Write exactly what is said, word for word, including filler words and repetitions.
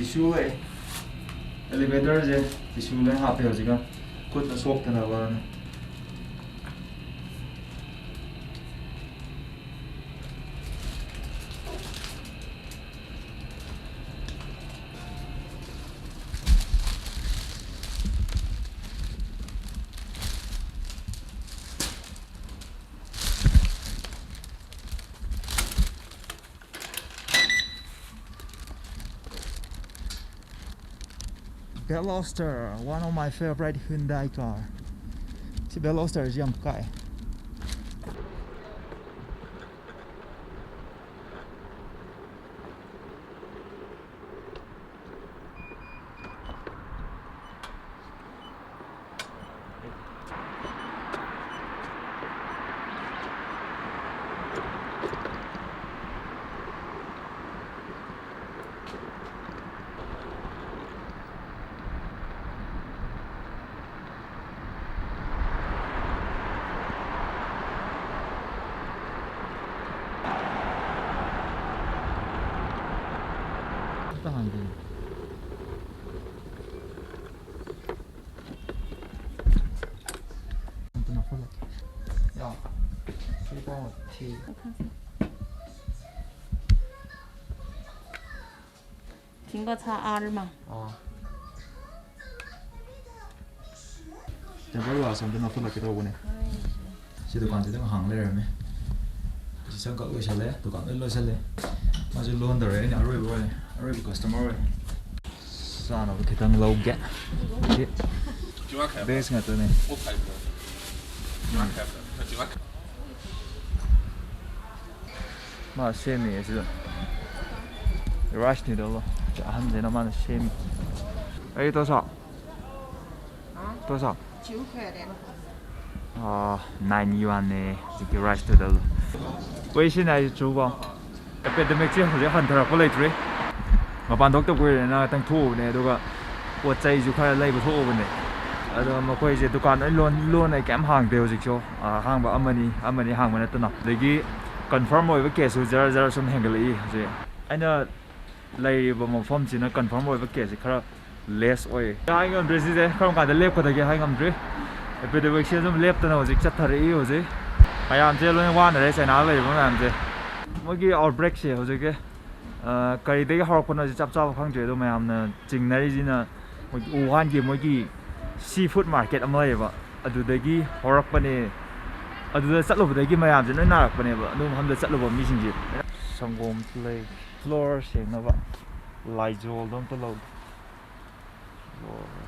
Tissue ꯑꯦ, elevatorꯁꯦ tissue ꯂꯣꯏ ꯍꯥꯞꯄꯦ ꯍꯧꯖꯤꯛꯀꯥꯟ, ꯈꯨꯠꯅ ꯁꯣꯛꯇꯅꯕꯅ꯫ Veloster, one of my favorite Hyundai car. ꯁꯤ Velosterꯁꯤ ꯌꯥꯝ ꯀꯥꯏ꯫ ꯑꯝꯇ ꯍꯥꯡꯒꯦ꯫ ꯑꯝꯇ ꯅꯞꯁꯜꯂꯛꯀꯦ꯫ ꯌꯥ꯫ ꯁꯤ ꯄꯥꯎ ꯊꯤ꯫ 苹果茶二嘛。 ꯑꯥ꯫ Table glass ꯑꯝꯇ ꯅꯞꯁꯜꯂꯛꯀꯦ ꯇꯧꯕꯅꯦ꯫ ꯁꯤ ꯗꯨꯀꯥꯟꯁꯤꯗ ꯉꯥꯏꯍꯥꯛ ꯂꯩꯔꯝꯃꯦ꯫ ꯑꯁꯤ ꯆꯪꯈꯛ ꯂꯣꯏꯁꯜꯂꯦ, ꯗꯨꯀꯥꯟ ꯂꯣꯏ ꯂꯣꯏꯁꯜꯂꯦ꯫ ꯃꯥꯁꯨ ꯂꯣꯟꯗꯧꯔꯦ, ꯑꯩꯅ ꯑꯔꯣꯏꯕ ꯑꯣꯏꯔꯦ, ꯑꯔꯣꯏꯕ customer ꯑꯣꯏꯔꯦ꯫ ꯆꯥꯅꯕ ꯈꯤꯇꯪ ꯂꯧꯒꯦ꯫ ꯁꯤ base ꯉꯥꯛꯇꯅꯦ꯫ ꯃꯥ ꯁꯦꯝꯃꯤ ꯑꯁꯤꯗ꯫ Rice noodle ꯂꯣ꯫ ꯑꯍꯟꯁꯤꯅ ꯃꯥꯅ ꯁꯦꯝꯃꯤ꯫ ꯑꯩ ꯇꯣꯁꯥ꯫ ꯇꯣꯁꯥ꯫ ꯑꯥ, nine yuanꯅꯦ ꯍꯧꯖꯤꯛꯀꯤ rice noodle꯫ ꯋꯦꯁꯤꯟ ꯍꯥꯏꯁꯦ ꯆꯨꯕ꯫ Epidemicꯁꯦ ꯍꯧꯖꯤꯛ ꯍꯟꯊꯔꯛꯄ ꯂꯩꯇ꯭ꯔꯤ꯫ ꯃꯄꯥꯟ ꯊꯣꯛꯇ ꯀꯨꯏꯔꯦꯅ ꯉꯥꯛꯇꯪ ꯊꯣꯛꯎꯕꯅꯦ, ꯑꯗꯨꯒ ꯄꯣꯠ ꯆꯩꯁꯨ ꯈꯔ ꯂꯩꯕ ꯊꯣꯛꯎꯕꯅꯦ꯫ ꯑꯗꯣ ꯃꯈꯣꯏꯁꯦ ꯗꯨꯀꯥꯟ ꯂꯣꯏ ꯂꯣꯟ-, ꯂꯣꯟꯅ ꯀꯩꯝ ꯍꯥꯡꯗꯦ ꯍꯧꯖꯤꯛꯁꯨ꯫ ꯑꯥ, ꯑꯍꯥꯡꯕ ꯑꯃꯅꯤ, ꯑꯃꯅꯤ ꯍꯥꯡꯕ ꯅꯠꯇꯅ꯫ ꯑꯗꯒꯤ confirm ꯑꯣꯏꯕ caseꯁꯨ ꯖꯔ ꯖꯔ ꯁꯨꯝ ꯍꯦꯟꯒꯠꯂꯛꯏ ꯍꯧꯖꯤꯛ꯫ ꯑꯩꯅ ꯂꯩꯔꯤꯕ ꯃꯐꯝꯁꯤꯅ ꯀꯟꯐꯥꯔꯝ ꯑꯣꯏꯕ ꯀꯦꯁꯁꯤ ꯈꯔ ꯂꯦꯁ ꯑꯣꯏ꯫ ꯍꯥꯏ ꯉꯝꯗ꯭ꯔꯦ ꯁꯤꯁꯦ ꯀꯔꯝ ꯀꯥꯟꯗ ꯂꯦꯞꯀꯗꯒꯦ ꯍꯥꯏ ꯉꯝꯗ꯭ꯔꯦ꯫ ꯑꯦꯄꯤꯗꯦꯃꯤꯛꯁꯦ ꯑꯗꯨꯝ ꯂꯦꯞꯇꯅ ꯍꯧꯖꯤꯛ ꯆꯠꯊꯔꯛꯏ꯫ ꯍꯧꯖꯤꯛ ꯃꯌꯥꯝꯁꯦ ꯂꯣꯏꯅ ꯋꯥꯅꯔꯦ, ꯆꯥꯏꯅꯥꯗ ꯂꯩꯔꯤꯕ ꯃꯌꯥꯝꯁꯦ꯫ ꯃꯣꯏꯒꯤ ꯑꯥꯎꯠꯕ꯭ꯔꯦꯛꯁꯦ ꯍꯧꯖꯤꯛꯀꯤ ꯑ, ꯀꯔꯤꯗꯒꯤ ꯍꯧꯔꯛꯄꯅꯣꯁꯦ ꯆꯞ ꯆꯥꯕ ꯈꯪꯗ꯭ꯔꯦ, ꯑꯗꯣ ꯃꯌꯥꯝꯅ ꯆꯤꯡꯅꯔꯤꯁꯤꯅ ꯃꯣꯏꯒꯤ ꯋꯨꯍꯥꯟꯒꯤ ꯃꯣꯏꯒꯤ ꯁꯤ ꯐꯨꯗ ꯃꯥꯔꯀꯦꯠ ꯑꯃ ꯂꯩꯌꯦꯕ, ꯑꯗꯨꯗꯒꯤ ꯍꯧꯔꯛꯄꯅꯦ꯫ ꯑꯗꯨꯗ ꯆꯠꯂꯨꯕꯗꯒꯤ ꯃꯌꯥꯝꯁꯦ ꯂꯣꯏ ꯅꯥꯔꯛꯄꯅꯦꯕ, ꯑꯗꯨ ꯃꯐꯝꯗ ꯆꯠꯂꯨꯕ ꯃꯤꯁꯤꯡꯁꯦ꯫ ꯁꯪꯒꯣꯝꯁꯨ ꯂꯩ, ꯐ꯭ꯂꯣꯔ ꯁꯦꯡꯅꯕ ꯂꯥꯏꯖꯣꯜꯗꯣ ꯑꯝꯇ ꯂꯧꯒꯦ꯫ ꯐ꯭ꯂꯣꯔ